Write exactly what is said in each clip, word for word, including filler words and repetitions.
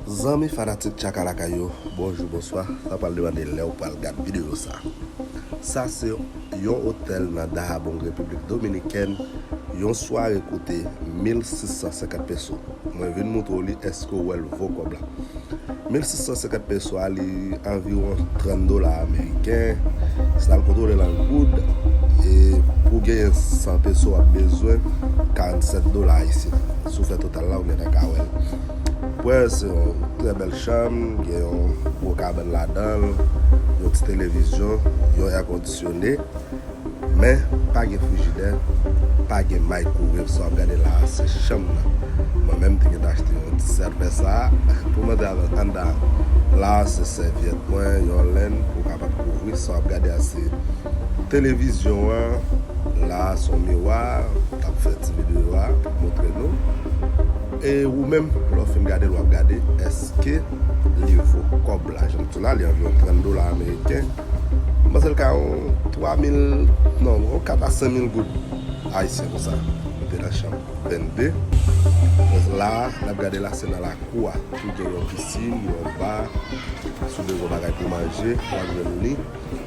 Zanmi fanatik Tchaka Lakay yo, bonjou, bonswa. Sa pral depann de lè w pral gad videyo sa. Sa se yon otèl nan Dajabón, Repiblik Dominikèn, yon sware koute mil sis san senkant peso. Mwen vin montre w li, èske w wè l vo kòb la? Mil sis san senkant peso a, li anviwon trant dola ameriken. Si n al kontwole l an goud, e pou genyen san peso, w ap bezwen karannsèt dola ayisyen. Si w fè total la, ou gentan ka wè l. Wè, se yon trè bèl chanm, gen yon gwo kabann ladan l, yon ti televizyon, yon èkondisyone. Men, pa gen frijidè, pa gen microwave. Sa w ap gade la a, se chanm nan. Mwen menm, te gentan achte yon ti sèvè sa a. Pou m antre avè l anndan la a, se sèvyèt mwen, yon lenn pou w kapab kouvri. Sa w ap gade a, se televizyon an. La a, se yon miwa. M t ap fè ti videyo a pou m montre nou. E ou menm, lè w fin gade l, w ap gade èske li vo kòb la. Jan m di w la, li anviwon trant dola ameriken. M panse l ka yon twa mil, non, yon kat a senk mil goud ayisyen konsa. Nou te nan chanm vennde. La, n ap gade la, se nan lakou a. Tou gen yon pisin, yon ba. Si w bezwen bagay pou manje, w ap jwenn li.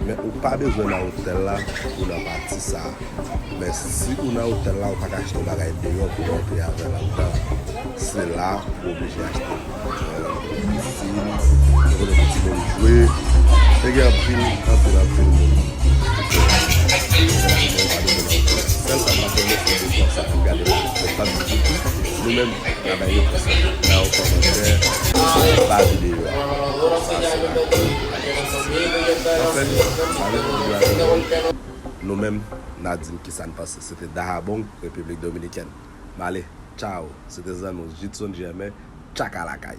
Men ou pa bezwen nan otèl la pou nan pati sa a. Men si ou nan otèl la, ou pa ka achte yon bagay deyò pou w antre avè l anndan. Se la ou oblije achte. Pisin, yon kote pou timoun jwe. E gen anpil, anpil, anpil moun. Sèl sa m ap mande, se de fwa sa pou gade la. Se pa ditou. Nou menm, travay yo konsa. Nan yon kòmantè, pa videyo a. Sa se la. Anfen, avèk videyo a, nou menm, n a di m kisa n panse. Se te Dajabón, Repiblik Dominikèn. M ale, tchaw. Se te zanmi w, Jitson Germain, Tchaka Lakay.